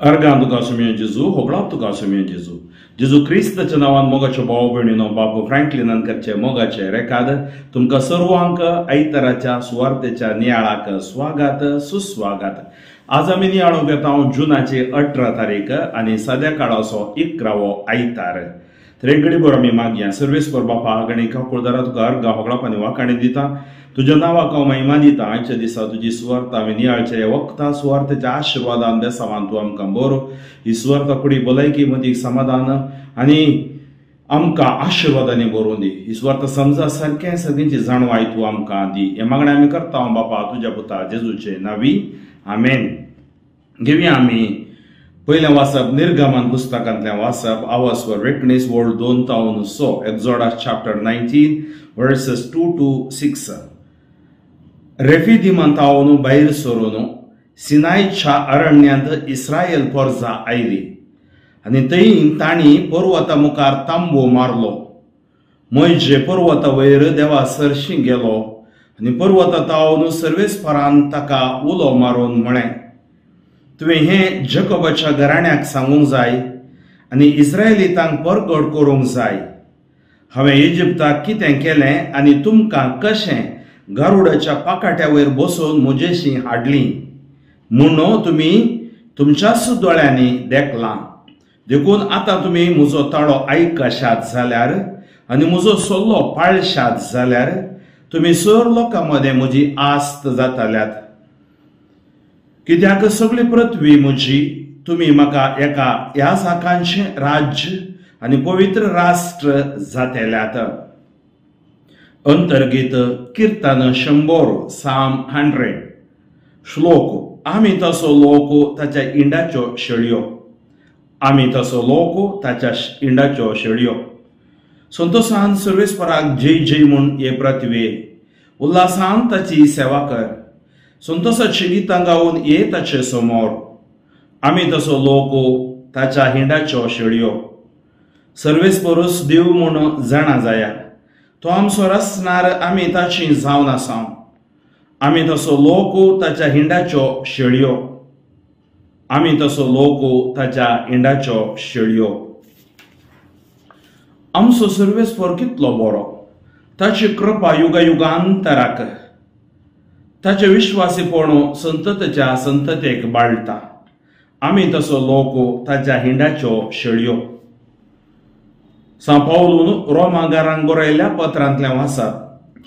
अर्गां तुका सुमयो जेजू, होगडाप तुका सुमयो जेजू. जेजू क्रिस्ताच्या नांवान मोगाच्यो भाव भयणीनो, बापू फ्रँकलिनान करचे मोगाचे रेकाद तुमकां सर्वांक आयताराच्या सुवार्तेच्या नियाळाक स्वागत सुस्वागत. आज आमी नियाळूंक येता जुनाची 18 तारीख आनी सद्या काळाचो 11वो आयतार. तर एक घडी बरो आमी मागया. सर्वेस्पर बापा आगणी काकुळदारा तुका अर्गां होगडाप आनी वाखाणी दिता. तुज्या नांवाक हांव महिमा दिता. आयच्या दिसा तुजी सुवार्ता आमी नियाळचे वखता सुवार्तेच्या आशिर्वादान बेसावान तूं आमकां बरो ही सुवार्ता कुडी भलायकी मदीं समाधान आनी आमकां आशिर्वादांनी बरोवन दी. ही सुवार्ता समजा सारकें सगळ्यांची जाणवाय तूं आमकां दी. हें मागणें आमी करता बापा तुज्या पुता जेजूचे नांवी, आमेन. घेवया आमी पयलें वाचप निर्गमन पुस्तकांतलें वाचप, आवस्वर 19 वोल्ड 2 तावन 6, Exodus chapter 19 verses 2 to 6. रेफिदिमान तावन भायर सरून सिनायच्या अरण्यांत इस्रायल पोरजा आयली आनी थंय तांणी पर्वता मुखार तांबो मारलो. मोयजे पर्वता वयर देवा सरशीं गेलो आनी पर्वता तावन सर्वेस्परान ताका उलो मारून म्हळें, तुवें हें जकोबाच्या घराण्याक सांगूंक जाय आनी इस्रायलितांक परगट करूंक जाय. हांवें इजिप्ताक कितें केलें आनी तुमकां कशें गारुडाच्या पाकाट्या वयर बसून म्हजेशी हाडली म्हणून तुमी तुमच्याच दोळ्यांनी देखलां. देखून आतां तुमी म्हजो ताळो आयकशात जाल्यार आनी म्हजो सल्लो पाळशात जाल्यार तुमी सर लोकां मदें म्हजी आस्त जाताल्यात. कित्याक सगळी पृथ्वी म्हजी, तुमी म्हाका एका ह्या साकांचें राज्य आनी पवित्र राष्ट्र जातेल्यात. अंतर्गीत कीर्तन 100, साम 100. श्लोक, आमी तसो लोक ताच्या इंडाच्यो शेळयो, आमी तसो लोक ताच्या इंडाच्यो शेळयो. संतोषान सर्वेस्पराक जय जय म्हूण हे पृथ्वे, उल्हासान ताची सेवा कर, संतोषाची गितां गावन ये ताचे समोर. आमी तसो लोक ताच्या हिंडाच्यो शेळयो. सर्वेस्परूच देव म्हूण जाणा जाया, तो आमचो रचणार, आमी ताची जावन आसा. आमी तसो लोक ताच्या हिंडाच्यो शेळयो, आमी तसो लोक ताच्या हिंडाच्यो शेळयो. आमचो सर्वेस्पर कितलो बरो, ताची कृपा युगायुगांतराक, ताचे विश्वासीपण संततेच्या संततेक बाळटा. आमी तसो लोक ताच्या हिंडाच्यो शेळयो. सां पावलून रोमागारांक बरयल्ल्या पत्रांतलें वाचप,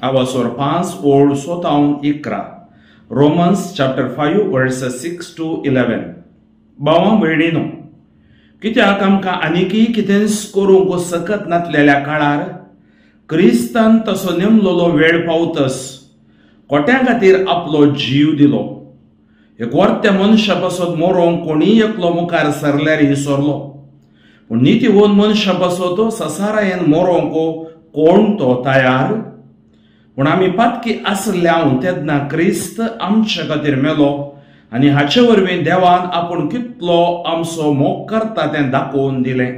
आवासोर 5 ओळ 6 11, रोमन्स चॅप्टर 5 वर्स 6 to 11. भावां भयणीनो, कित्याक आमकां आनीकय कितेंच करूंक सकत नातलेल्या काळार क्रिस्तान तसो नेमलोलो वेळ पावतस कोट्यां खातीर आपलो जीव दिलो. एक वर्त्या मनशा पासत मरोंक कोणीय एकलो मुखार सरल्यार सरलो, पूण नितीवन मनशा पासत ससारायेन मरोंक कोण तो तयार. पूण आमी पातकी आसल्या तेन्ना क्रिस्त आमचे खातीर मेलो आनी हाचे वरवीं देवान आपूण कितलो आमचो मोग करता तें दाखोवन दिलें.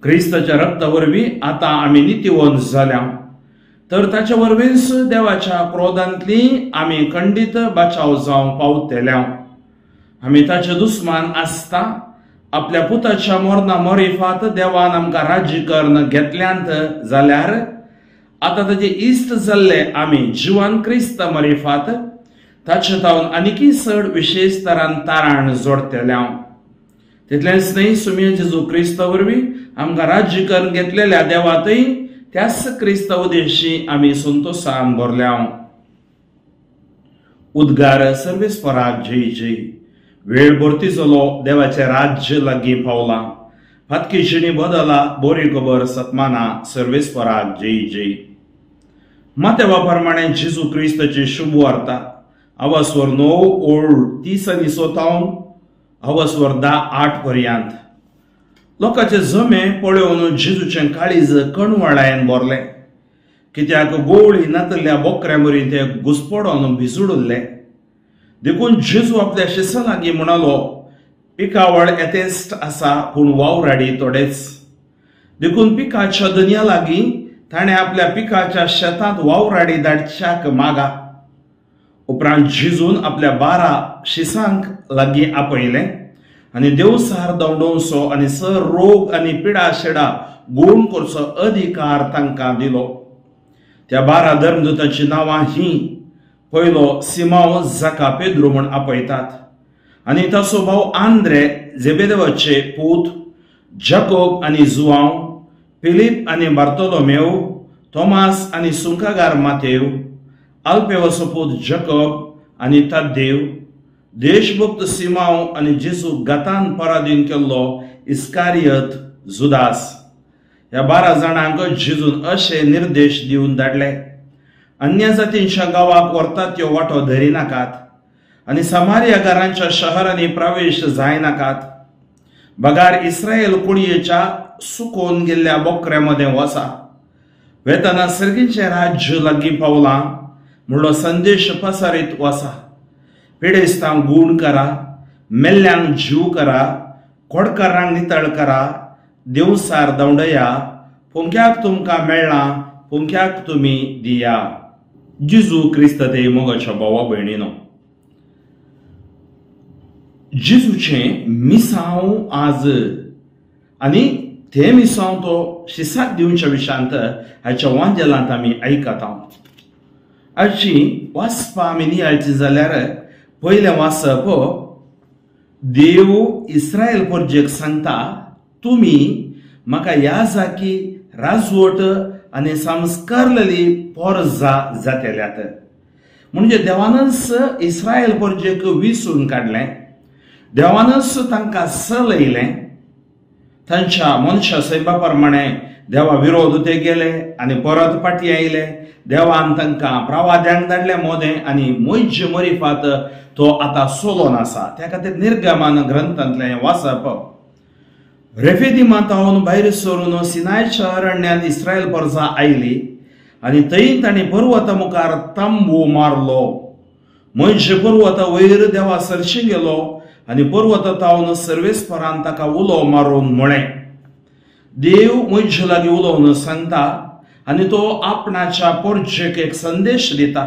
क्रिस्ताच्या रक्ता वरवीं आतां आमी नितीवन जाल्या, तर ताचे वरवींच देवाच्या क्रोधांतली आमी खंडीत बचाव जावंक पावतल्या. आमी ताचे दुस्मान आसता आपल्या पुताच्या मरणा मरिफात देवान आमकां राज्य करून घेतल्यांत जाल्यार आतां ताचे इश्ट जाल्ले आमी जिवान क्रिस्ता मरिफात ताचे तावन आनीकय चड विशेश तरान ताराण जोडतल्या. तितलेंच न्हय, सुमयो जेजू क्रिस्ता वरवीं आमकां राज्य करून घेतलेल्या देवातय त्याच क्रिस्ता उदेशी आमी संतोषान भरल्या. उद्गार सर्वेस्पराक जय जय. वेळ भरती जालो, देवाचें राज्य लागीं पावलां. फातकी जिणी बदला, बरी खबर सतमाना. सर्वेस्पराक जय जय. मातेवा प्रमाणे जेजू क्रिस्ताची शुभ वार्ता, आवासवर 9 ओळ 30 आनी 6 आवासवर 10 8 पर्यंत. लोकांचे जमे पळोवन जेजूचें काळीज कणवळायेन भरलें, कित्याक गोवळी नातल्या बोकऱ्या मरी ते घुसपडोन भिजूड उरले. देखून जेजू आपल्या शिसां लागीं म्हणालो, पिकावळ येतेस्त आसा पूण वावराडी थोडेच. देखून पिकाच्या दनया लागीं ताणें आपल्या पिकाच्या शेतांत वावराडी धाडच्याक मागा. उपरांत जेजून आपल्या 12 शिसांक लागीं आपयलें आनी देवसार धांवडोवचो आनी सर रोग आनी पिडा शेडा गुण करचो अधिकार तांकां दिलो. त्या 12 धर्मदूतांची नांवां ही: पयलो सिमांव जाका पेद्रू म्हूण आपयतात आनी ताचो भाव आंद्रे जेबेदेवाचे पूत, जाकोब आनी जुआंव, फिलीप आनी बार्तोलोमेव, थोमास आनी सुंकागार मातेव, आल्पेवाचो पूत जाकोब आनी तद्देव, देशभक्त सिमांव आनी जेजू गातान पराधीन केल्लो इस्कारियत जुदास. ह्या 12 जाणांक जेजून अशे निर्देश दिवन धाडले: अन्य जातींच्या गांवाक व्हरतात त्यो वाटो धरिनाकात आनी समारिया घरांच्या शहरांनी प्रवेश जायनाकात, बगार इस्रायल कुळयेच्या सुकोवन गेल्ल्या बोकऱ्या मदें वसा. वेतना सर्गीचें राज्य लागीं पावलां म्हणलो संदेश पसारीत वसा. पिडेस्तांक गूण करा, मेल्ल्यांक जीव करा, खोडकारांक नितळ करा, देवसार धांवडया, पोंक्याक तुमकां मेळ्ळां पोंक्याक तुमी दिया. जेजू क्रिस्त ते मोगाच्या भावा भयणीनो, जेजूचें मिसांव आज आनी तें मिसांव तो शिसाक दिवच्या विशांत हाच्या वांजेलांत आमी आयकता. आजची वाचपा आमी नियाळची जाल्यार पयलें वाचप देव इस्रायल परजेक सांगता, तुमी म्हाका ह्या जाकी राजवट आनी संस्कारलेली पोरजा जातेल्यात. म्हणजे देवानच इस्रायल परजेक विसून काडलें, देवानच तांकां चलयलें, तांच्या मनशा सैमा प्रमाणे देवा विरोध ते गेले आनी परत फाटीं आयले. देवान तांकां प्रवाद्यांक धाडले मोदें आनी मोयजे मरिफात तो आतां सोलोन आसा. त्या खातीर निर्गमान ग्रंथांतलें वाचप: रेफेदिमांतावन भायर सरून सिनायच्या अरण्यांत इस्रायल परजा आयली आनी थंय तांणी पर्वता मुखार तांबू मारलो. मोयजे पर्वता वयर देवा सरशी गेलो आनी पर्वता तावन सर्वेस्परान ताका उलो मारून म्हळें. देव मोयजे लागीं उलोवन सांगता आनी तो आपणाच्या पोरजेक एक संदेश दिता,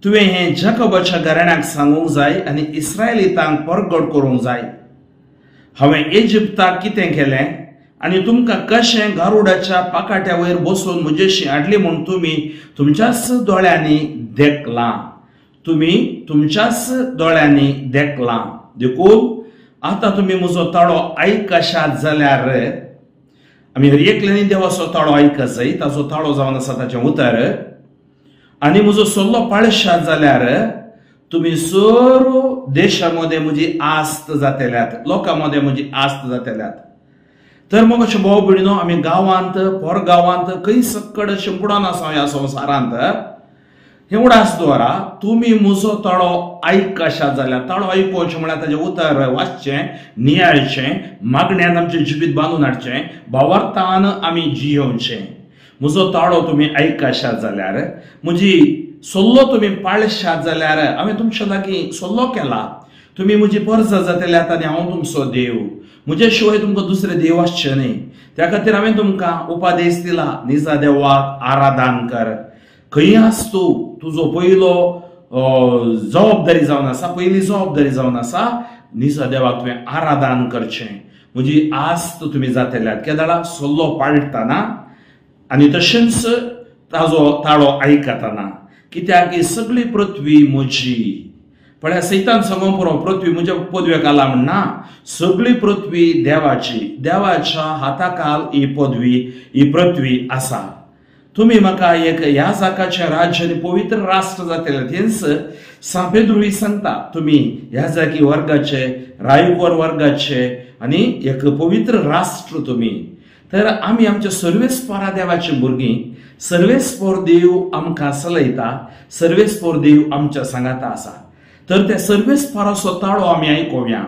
तुवें हें जाकोबाच्या घराण्याक सांगूंक जाय आनी इस्रायलितांक परगट करूंक जाय. हांवें इजिप्ताक कितें केलें आनी तुमकां कशें गारुडाच्या पाकाट्या वयर बसून म्हजेशी हाडली म्हूण तुमी तुमच्याच दोळ्यांनी देखलां, तुमी तुमच्याच दोळ्यांनी देखलां. देखून आतां तुमी म्हजो ताळो आयकशात जाल्यार, आमी हर एकल्यानी देवाचो ताळो आयकत जाय, ताचो ताळो जावन आसा ताचें उतर, आनी म्हजो सल्लो पाळशात जाल्यार तुमी सर्व देशा मदें म्हजी आस्त जातेल्यात, लोकां मदें म्हजी आस्त जातेल्यात. तर मग अशें भाव भयणीनो, आमी गांवांत पोरगांवांत खंय सक्कड शिंपडोन आसा ह्या संवसारांत, हें उडास दवरा, तुमी म्हजो ताळो आयकशात जाल्यार. ताळो आयकुचें म्हळ्यार ताचें उतर वाचचें, नियाळचें, मागण्यान आमचें जिवीत बांदून हाडचें, भावार्थान आमी जियोवचें. म्हजो ताळो तुमी आयकशात जाल्यार, म्हजी सल्लो तुमी पाळशात जाल्यार, हांवें तुमच्या लागीं सल्लो केला, तुमी म्हजी परजा जातेल्यात आनी हांव तुमचो देव, म्हजे शिवाय तुमकां दुसरे देव आसचे न्ही. त्या खातीर हांवें तुमकां उपदेश दिला, निजा देवाक आराधन कर. खंय आस तूं, तुजो पयलो जबाबदारी जावन आसा, पयली जबाबदारी जावन आसा निजा देवाक तुवें आराधन करचें. म्हजी आस्त तुमी जातेल्यात केदाळा सल्लो पाळटना आनी तशेंच ताजो ताळो आयकतना. कित्याक ही सगळी पृथ्वी म्हजी. पळया सैतान सांगूंक पुरो पृथ्वी म्हज्या पदवेक आला म्हणना, सगळी पृथ्वी देवाची, देवाच्या हाताखाल ही पदवी, ही पृथ्वी आसा. तुमी म्हाका एक ह्या जाकाचें राज्य आनी पवित्र राष्ट्र जातेलें. तेंच सांपेद्रुय सांगता, तुमी ह्या जाकी वर्गाचे, रायकोर वर्गाचे आनी एक पवित्र राष्ट्र तुमी. तर आमी आमच्या सर्वेस्परा देवाची भुरगीं, सर्वेस्पर देव आमकां चलयता, सर्वेस्पर देव आमच्या सांगाता आसा. तर त्या सर्वेस्पराचो ताळो आमी आयकुया.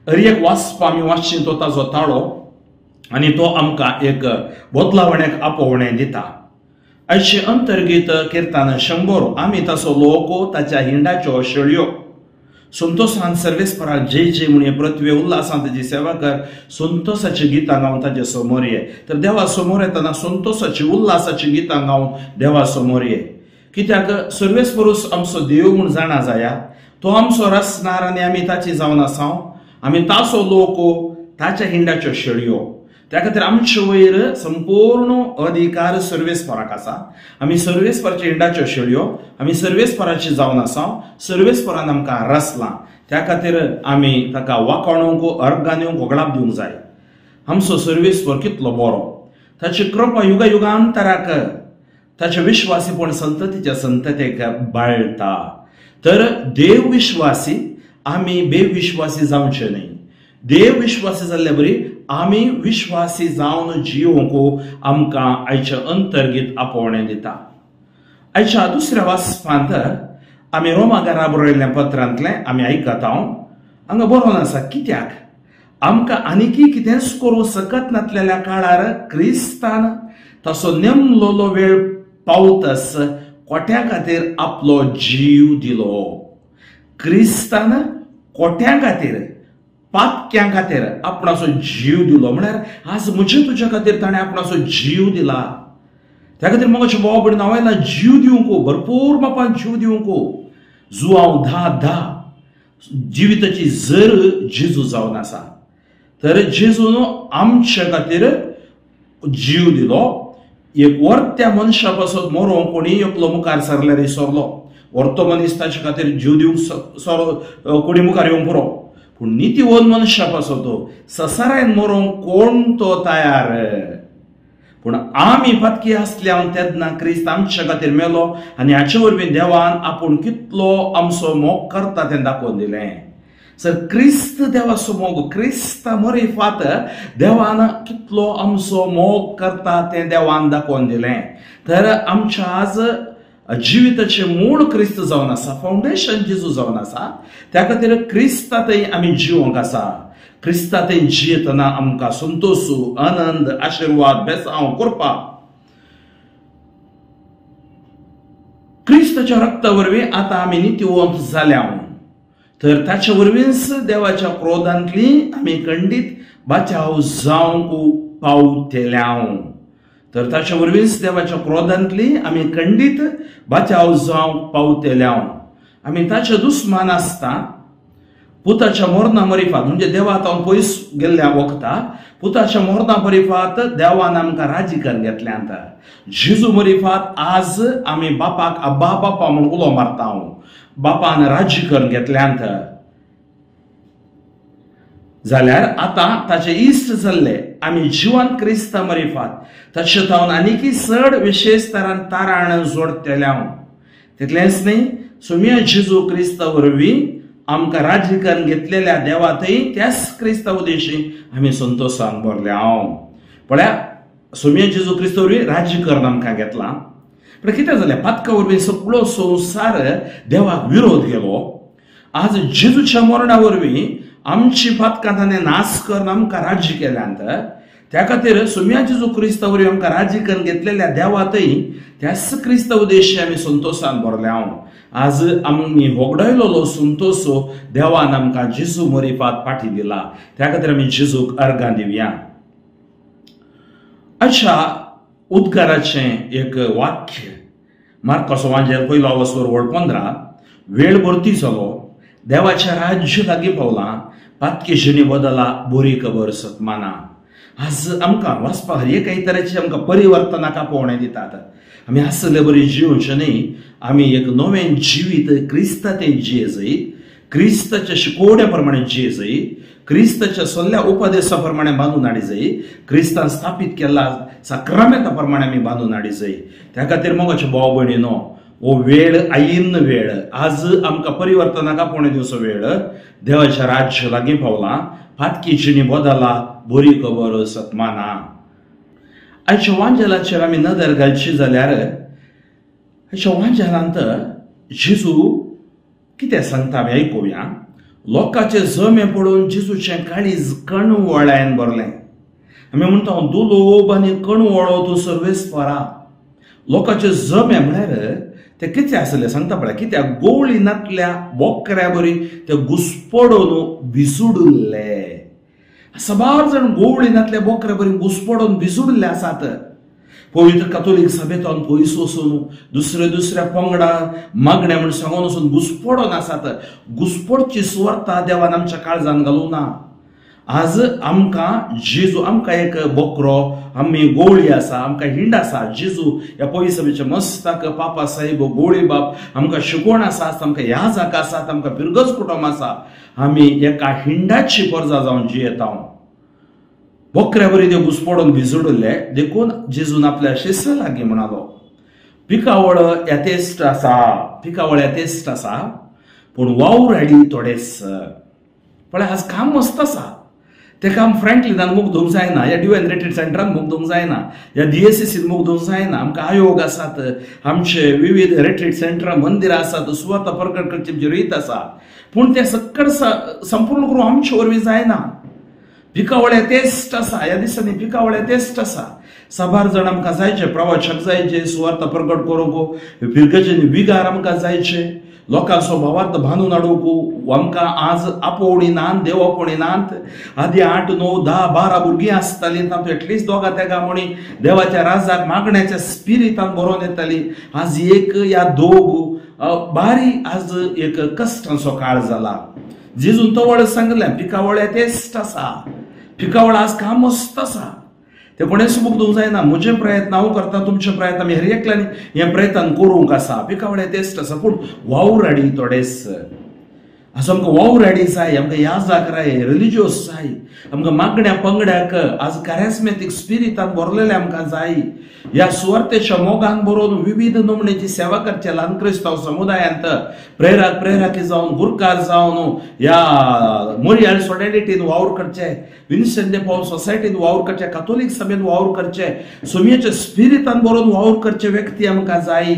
हर एक वाचपा आमी वाचची तो ताजो ताळो आनी तो आमकां एक बदलावण्याक आपोवणें दिता. आयचे अंतर्गीत किर्तन 100 आमी ताचो लोक ताच्या हिंडाच्यो शेळयो. संतोषान सर्वेस्पराक जय जय म्हूण हे पृथ्वी उल्हासान ताजी सेवा कर, संतोषाची गितां गावन ताजे समोर ये. तर देवा समोर येतना संतोषाची उल्हासाची गितां गावन देवा समोर ये. कित्याक सर्वेस्परूच आमचो देव म्हूण जाणा जाया, तो आमचो रचणार आनी आमी ताची जावन आसा. आमी ताचो लोक, ताच्या हिंडाच्यो शेळयो. त्या खातीर आमचे वयर संपूर्ण अधिकार सर्वेस्पराक आसा. आमी सर्वेस्पराच्या हिंडाच्यो शेळयो, आमी सर्वेस्पराची जावन आसा. सर्वेस्परान आमकां रचलां, त्या खातीर आमी ताका वाखाणूंक, अर्गां दिवंक, होगडाप दिवंक जाय. आमचो सर्वेस्पर कितलो बरो, ताची कृपा युगा युगांतराक, ताचे विश्वासीपण संततीच्या संततेक बाळटा. तर देव विश्वासी, आमी बेविश्वासी जावचे न्हय. देव विश्वासी जाल्ले बरी आमी विश्वासी जावन जिवंक आमकां आयच्या अंतर्गीत आपोवणें दिता. आयच्या दुसऱ्या वाचपांत आमी रोमागारा बरयल्ल्या पत्रांतलें आमी आयकता. हांगा बरोवन आसा, कित्याक आमकां आनीकी कितेंच करूंक सकत नासलेल्या काळार क्रिस्तान तसो नेमलोलो वेळ पावतस कोट्या खातीर आपलो जीव दिलो. क्रिस्तान कोट्या खातीर, पातक्यां खातीर आपणाचो जीव दिलो. म्हळ्यार आज म्हजे तुज्या खातीर ताणें आपणाचो जीव दिला. त्या खातीर मगाचे भाव भयण हांवें जीव दिवंक, भरपूर मापान जीव दिवंक. जुआंव 10:10 जिविताची जर जेजू जावन आसा. तर जेजून आमचे खातीर जीव दिलो. एक वर्त्या मनशा पासत मरोंक कोणी एकलो मुखार सरल्यार सरलो, वर्तो मनीस ताचे खातीर जीव दिवंक सर कोणी मुखार येवंक पुरो. पूण नितीवंत मनशा पासत ससारायन मरोंक कोण तो तयार. पूण आमी पातकी आसल्या तेन्ना क्रिस्त आमच्या खातीर मेलो आनी हाचे वरवीं देवान आपूण कितलो आमचो मोग करता तें दाखोवन दिलें. सर क्रिस्त देवाचो मोग, क्रिस्ता मरिफात देवान कितलो आमचो मोग करता तें देवान दाखोवन दिलें. तर आमच्या आज जिविताचें मूळ क्रिस्त जावन आसा, फावंडेशन जेजू जावन आसा. त्या खातीर क्रिस्ता थंय आमी जिवंक आसा. क्रिस्ता थंय जियेतना आमकां संतोशू, आनंद, आशिर्वाद, बेसांव, कृपा क्रिस्ताच्या रक्ता वरवीं आतां आमी नितीवंत जाल्या. तर ताचे वरवींच देवाच्या क्रोधांतली आमी खंडीत बाचाव जावंक पावतल्या. तर ताचे वरवींच देवाच्या क्रोधांतली आमी खंडीत बाचाव जावंक पावतल्या. आमी ताचे दुस्मान आसता पुताच्या मरणा मरिफात, म्हणजे देवा तावन पयस गेल्ल्या वखता पुताच्या मरणा मरिफात देवान आमकां राजी करून घेतल्यात. जेजू मरिफात आज आमी बापाक अब्बा बापा म्हूण उलो मारता. बापान राजी करून घेतल्यात जाल्यार आतां ताचे इश्ट जाल्ले आमी जिवन क्रिस्ता मरिफात ताचे तावन आनीकी चड विशेश तरान ताराण जोडटल्या. तितलेंच न्ही, सोम्या जेजू क्रिस्ता वरवीं आमकां राजी करून घेतलेल्या देवा थंय त्याच क्रिस्ता उदेशी आमी संतोशान भरल्या. पळया, सोम्या जेजू क्रिस्ता वरवीं राजी करून आमकां घेतलां. पूण कितें जालें, पातका वरवीं सगळो संवसार देवाक विरोध गेलो. आज जेजूच्या मरणा वरवीं आमची पातकां ताणें नाश करून आमकां राजी केल्यांत. त्या खातीर सोम्या जेजू क्रिस्ता वरवीं आमकां राजी करून घेतलेल्या देवा थंय त्याच क्रिस्ता उदेशी आमी संतोशान भरल्या. आज आमी होगडायलोलो संतोश देवान आमकां जेजू मरिफात पाठी दिला. त्या खातीर आमी जेजूक अर्गां दिवया. अशा उद्गाराचें एक वाक्य मार्काचो वांजेल पयलो अवसर वळ 15. वेळ भरती जालो, देवाचें राज्य लागीं पावलां, पातकी जिणे बदला बरी खबर सतमाना. आज आमकां वाचपाक एकाय तरेचे आमकां परिवर्तनाक आपोवणें दितात. आमी आसले बरी जिवचें न्ही, आमी एक नवें जिवीत क्रिस्ता तें जिये जाय, क्रिस्ताच्या शिकोवण्या प्रमाणे जिये जाय, क्रिस्ताच्या सल्ल्या उपदेसा प्रमाणे बांदून हाडी जाय, क्रिस्तान स्थापीत केल्ला साक्रामेंता प्रमाणे आमी बांदून हाडी जाय. त्या खातीर मोगाचे भाव भयणीनो, हो वेळ आयिन्न वेळ, आज आमकां परिवर्तनाक आपोवणें दिवचो वेळ. देवाचें राज्य लागीं पावलां, पातकी जिणी बदला बरी खबर सतमाना. आयच्या वांजेलाचेर आमी नदर घालची जाल्यार आयच्या वांजेलांत जेजू कितें सांगता आमी आयकुया. लोकांचे जमे पळोवन जेजूचें काळीज कणवळ्यान भरलें. आमी म्हणटा दुलोब आनी कणवळो तूं सर्वेस्परा. लोकांचे जमे म्हळ्यार ते कितें आसले सांगता पळय, कित्याक गोवळी नातल्या बोकऱ्या बरी ते घुसपडून भिसुडुल्ले. सबार जाण गोवळी नातल्या बोकऱ्या बरी घुसपडून भिसुडुल्ले आसात. पवित्र कातोलीक सभेंतल्यान पयस वचून दुसऱ्या दुसऱ्या पंगडा मागण्या म्हूण सांगून वचून घुसपडोन आसात. घुसपडची सुवार्ता देवान आमच्या काळजान घालूं ना. आज आमकां जेजू आमकां एक बोकरो, आमी गोळी आसा, आमकां हिंड आसा. जेजू ह्या पयसभेच्या मस्ताक पापा साहेब गोळी बाप आमकां शिकवण आसा, आमकां ह्या जाका आसात, आमकां फिरगज कुटुंब आसा. आमी एका हिंडाची परजा जावन जियेता. बोकऱ्या बरी ते घुसपडून भिजडुल्ले देखून जेजून आपल्या शिस्सा लागीं म्हणालो, पिकावळ येतेस्ट आसा, पिकावळ येतेस्ट आसा, पूण वावर हाडी थोडेच. पळय आज काम मस्त आसा, तें काम फ्रँकलिनान मुगदूंक जायना, ह्या डिवायन रिट्रीट सेंटरान मुगदूंक जायना, ह्या डीएससीसीन मुगदूंक जायना. आमकां आयोग आसात, आमचे विविध रिट्रीट सेंटरां मंदिरां आसात, सुवाता प्रकट करची आमची रीत आसा, पूण तें सक्कड संपूर्ण करून आमचे वरवीं जायना. पिकावळे तेस्ट आसा, ह्या दिसांनी पिकावळे तेस्ट आसा. साबार जाण आमकां जायचे, प्रवाचक जायचे, सुवार्ता प्रकट करूंक, फिरगजेन विगार आमकां जायचे, लोकांचो भावार्थ बांदून हाडूंक. आमकां आज आपोवणी नात, देव आपोवणी नात. आदी 8, 9, 10, 12 भुरगीं आसतालीं, तातूंत एटलिस्ट दोगां तेगां म्हणी देवाच्या राजाक मागण्याच्या स्पिरितान बरोवन येताली. आज एक या दोग बारी आज एक कश्टांचो काळ जाला. जेजून तवळ सांगलें, पिकावळ तेस्ट आसा, पिकावळ आज काम मस्त आसा, ते कोणेच मुगदूंक जायना. म्हजे प्रयत्न हांव करता, तुमचे प्रयत्न आमी हर एकल्यान हे प्रयत्न करूंक आसा. पिकावळ तेस्ट आसा, पूण वावर हाडी थोडेच. आज आमकां वावर हाडी जाय, आमकां याजाक जाय, रिलिजियस जाय, आमकां मागण्या पंगड्याक आज कॅरिस्मॅटीक स्पिरितान भरलेले आमकां जाय. ह्या सुवार्तेच्या मोगान बरोवन विविध नमणेची सेवा करचे ल्हान क्रिस्तांव समुदायांत प्रेरक प्रेरकी जावन गुरकार जावन ह्या मोरियल सोलिडारिटीन वावर करचे, विन्सेंट दे पावल सोसायटीन वावर करचे, कातोलीक सभेन वावर करचे, सुमयेच्या स्पिरितान बरोवन वावर करचे व्यक्ती आमकां जाय.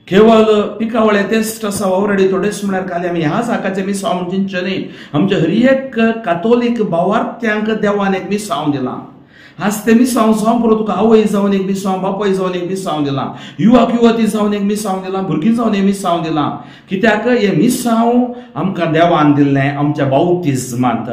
केवळ पिकावळे तेस्ट आसा, वावराडी थोडेच म्हळ्यार खाली आमी ह्या जाकाचें मिसांव म्हूण चिंतचें न्ही. आमच्या हर एक कातोलीक भावार्थ्यांक देवान एक मिसांव दिलां. आज ते मिसांव जावं पुरो, तुका आवय जावन एक मिसांव, बापाय जावन एक मिसांव दिलां, युवक युवती जावन एक मिसांव दिलां, भुरगीं जावन एक मिसांव दिलां. कित्याक हें मिसांव आमकां देवान दिल्लें आमच्या बाउतिज्मांत.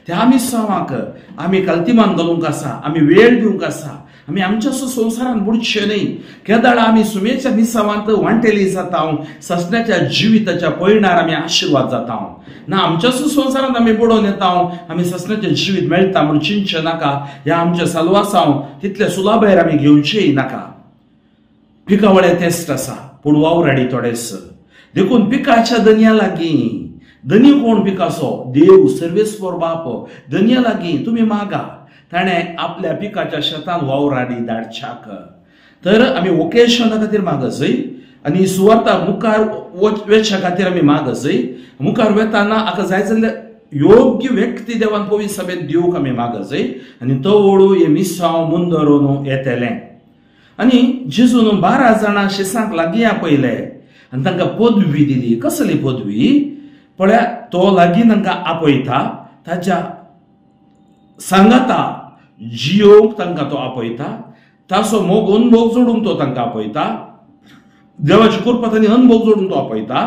त्या मिसांवाक आमी कल्तिमान घालूंक आसा, आमी वेळ दिवंक आसा, आमी आमच्या संवसारान बुडचे न्ही. केदाळा आमी सुमेच्या मिसावांत वांटेली जाता, ससण्याच्या जिविताच्या पयणार आमी आशिर्वाद जाता. ना आमच्या संवसारांत आमी बुडोवन येता, आमी ससण्याचें जिवीत मेळटा म्हूण चिंतचें नाका. ह्या आमच्या सालवासांव तितले सुलाभायर आमी घेवचेय नाका. पिकावळे तेस्ट आसा, पूण वावर हाडी थोडेच. देखून पिकाच्या दनया लागीं, धनी कोण पिकाचो? देव सर्वेस्वर बाप. धनया लागीं तुमी मागा, ताणें आपल्या पिकाच्या शेतान वावराडी धाडच्याक. तर आमी वोकेशना खातीर मागजय आनी सुवार्ता मुखार वेच्या खातीर आमी मागजय. मुखार वेताना आका जाय जाल्यार योग्य व्यक्ती देवान पवित्र सभेंत दिवंक आमी मागजय आनी तो वळू हे मिसांव मुंदरून येतलें. आनी जेजून 12 जाणां शिसांक लागीं आपयले आनी तांकां पदवी दिली. कसली पदवी? पळया, तो लागीं तांकां आपयता, ताच्या सांगाता जियोवंक तांकां तो आपयता, ताचो मोग अनभोग जोडूंक तो तांकां आपयता, देवाची कृपा तांणी अनभोग जोडूंक तो आपयता,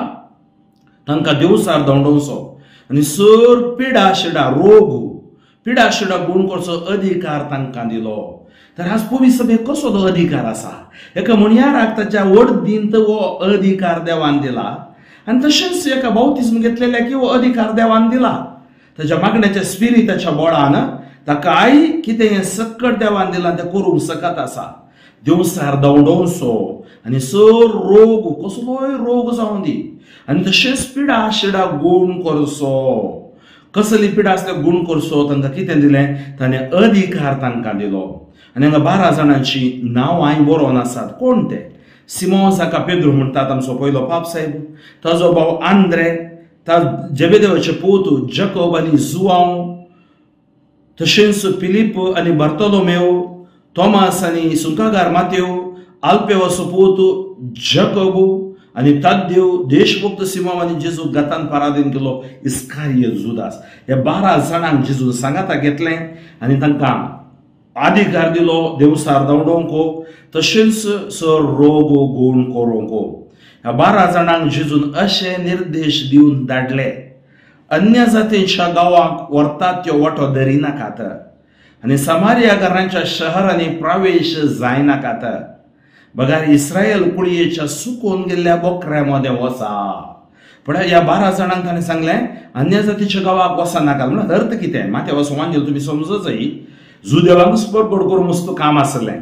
तांकां देवसार धांवडोवचो आनी सर पिडा शिडा रोग पिडा शिडा गुण करचो अधिकार तांकां दिलो. तर आज पवित्र सभेक कसो तो अधिकार आसा? एका म्हणयाराक ताच्या वडदींत हो अधिकार देवान दिला आनी तशेंच एका बाउतिज्म घेतलेल्या की हो अधिकार देवान दिला. ताच्या मागण्याच्या स्पिरिताच्या बळान ताकाय कितें हें सक्कट देवान दिलां तें करूंक शकत आसा. देवसार धांवडोवचो आनी सर रोग कसलोय रोग जावं दी आनी तशेंच पिडा शिडा गुण करचो. कसली पिडा आसल्यार गुण करचो. तांकां कितें दिलें? ताणें अधिकार तांकां दिलो. आनी हांगा 12 जाणांची नांवांय बरोवन आसात. कोण ते? सिमोन जाका पेद्रू म्हणटात, आमचो पयलो पाप साहेब, ताजो भाव आंद्रे, जेबेदेवाचे पूत जकोब आनी जुआंव, तशेंच फिलीप आनी बार्तोलोमेव, थॉमास आनी सुंकागार मातेव, आल्पेवाचो पूत जकोब आनी ताद्देव, देशभक्त सिमांव आनी जेजू गातान पराधीन केलो इस्कारियत जुदास. ह्या 12 जाणांक जेजून सांगाता घेतलें आनी तांकां अधिकार दिलो देवसार धांवडोवंक, तशेंच सर रोग गुण करूंक. ह्या 12 जाणांक जेजून अशे निर्देश दिवन धाडले, अन्य जातींच्या गांवाक व्हरतात त्यो वाटो धरिनाकात, आनी समारिया घरांच्या शहरांनी प्रवेश जायनाकात, बगार इस्रायल कुळयेच्या सुकून गेल्ल्या बोकऱ्या मदें वचा. पण ह्या 12 जाणांक ताणें सांगलें अन्य जातीच्या गांवाक वचनाकात. म्हणल्यार अर्थ कितें मात्या वचून तुमी समजो जाय, जुदेवांक परगड करूंक वस्तू काम आसलें.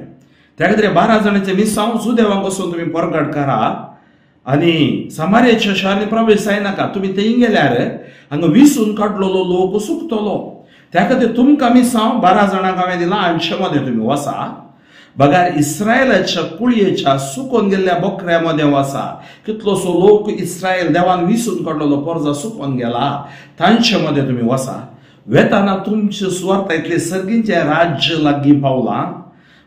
त्या खातीर 12 जाणांचें मिसांव जुदेवांक वचून तुमी परगड करा आनी समारियाच्या शहरांनी प्रवेश जायनाका. तुमी थंय गेल्यार हांगा विसून काडलेलो लोक सुकतलो. त्या खातीर तुमकां मिसांव 12 जाणांक हांवें दिलां, हांचे मदें तुमी वचा, बगार इस्रायलाच्या कुळयेच्या सुकोन गेल्ल्या बोकऱ्या मदें वचा. कितलोसो लोक इस्रायल देवान विसून काडलेलो पोरजा सुकोन गेला, तांचे मदें तुमी वचा. वेताना तुमचे सुवार्ता इतले सर्गींचें राज्य लागीं पावलां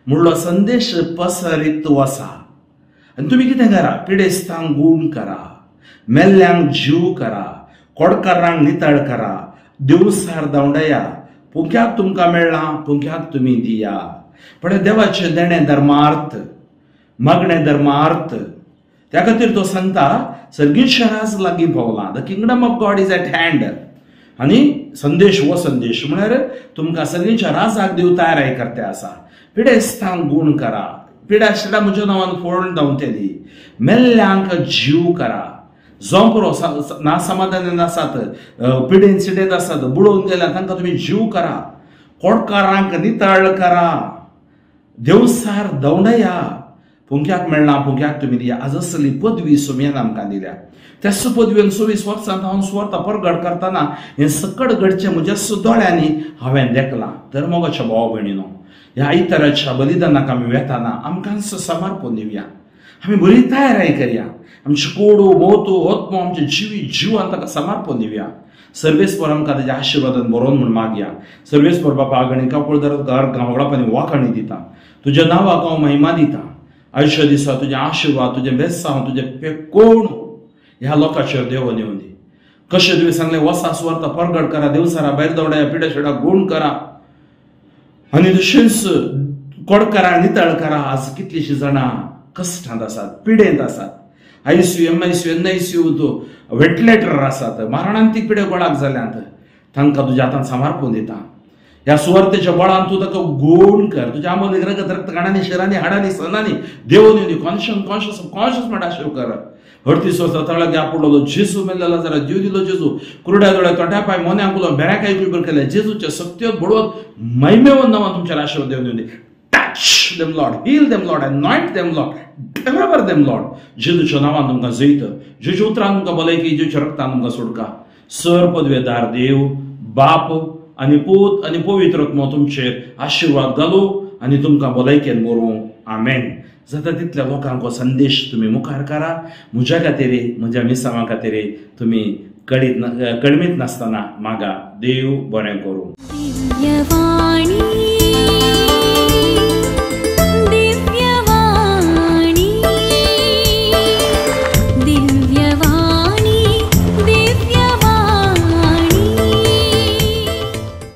म्हणलो संदेश पसरीत वचा. आनी तुमी कितें करा, पिडेस्तांक गूण करा, मेल्ल्यांक जीव करा, कोडकारांक नितळ करा, देवसार धांवडया, पुंक्याक तुमकां मेळ्ळां पुंक्याक तुमी दिया. पण देवाचें देणें धर्मार्थ, मागणें धर्मार्थ. त्या खातीर तो सांगता सर्गीचें राज लागीं पावलां, the kingdom of God is at hand. आनी संदेश हो संदेश म्हळ्यार तुमकां सर्गीच्या राजाक देव तयाराय करते आसा. पिडेस्तांक गूण करा, पिडा शिडा म्हज्या नांवान फोडून धांवतली, मेल्ल्यांक जीव करा, जावं पुरो ना समाधान आसात, पिडेन सिडेन आसात, बुडोवन गेल्या तांकां तुमी जीव करा, कोडकारांक नितळ करा, देवसार धांवडया, पुंक्याक मेळना पुंक्याक तुमी दिया. आज असली पदवी सोम्यान आमकां दिल्या. त्याच पदवेन 26 वर्सां हांव सुवार्ता परगड करतना हें सकट घडचें म्हज्या दोळ्यांनी हांवें देखलां. तर मोगाच्या भावा भयणीनो, ह्या आयताराच्या बलिदानाक आमी वेताना आमकां समर्पण दिवया, आमी बरी तयाराय करया, आमची कोडू मोतू होतमो आमचे जिवी जिवान ताका समर्पण दिवया. सर्वेस्पर आमकां ताच्या आशिर्वादान बरोवन म्हूण मागया. सर्वेस्पर बापा आगणी काकुळदार गांवगडापानी वाखाणी दिता, तुज्या नांवाक हांव महिमा दिता. आयुश्य दिसा तुजें आशिर्वाद, तुजें बेसांव, तुजें कोण ह्या लोकांचेर देव येवन दी. कशें तुवें सांगलें वसा सुवार्ता परगड करा, देवसारा भायर दवड्या, पिड्या शेडा गूण करा आनी तशेंच कोडकरा नितळ करा. आज कितलीशीं जाणां कश्टांत आसात, पिडेंत आसात, आयसीयू, एमआयसीयू, एनआयसीयू व्हेंटिलेटर आसात, मारणांतीक पिडे गोळाक जाल्यात, तांकां तुज्या हातान समर्पण दिता. ह्या सुवार्तेच्या बळान तूं ताका गूण कर, तुज्या आमोलीक रगत रक्त काणांनी शरांनी हाडांनी सनांनी देवून येवनी कॉन्शियस कॉन्शियस कॉन्शियस म्हणटा आशिव कर. 38 वर्सां तळाक आपुडलो जेजू मेल्लो जरा जीव दिलो जेजू, कुरड्या दोळ्या तोट्या पांय मोन्यांक उलो बेऱ्याक आयकूय बरें केलें जेजूच्या सक्त्योत बडवत महिमेवन नांवान तुमच्या आशिर्वाद देवन येवनी. Touch them Lord, heal them Lord, anoint them Lord, deliver them Lord. जेजूच्या नांवान तुमकां जैत, जेजू उतरान तुमकां भलायकी, जेजूच्या रक्तान तुमकां सोडका. सर पदवेदार देव बाप आनी पूत आनी पवित्र आत्मो तुमचेर आशिर्वाद घालूं आनी तुमकां भलायकेन बरोवं. आमेन. जाता तितल्या लोकांक हो संदेश तुमी मुखार करा. म्हज्या खातीर, म्हज्या मिसांवा खातीर तुमी कळीत कळमीत नासतना मागा. देव बरें करूं.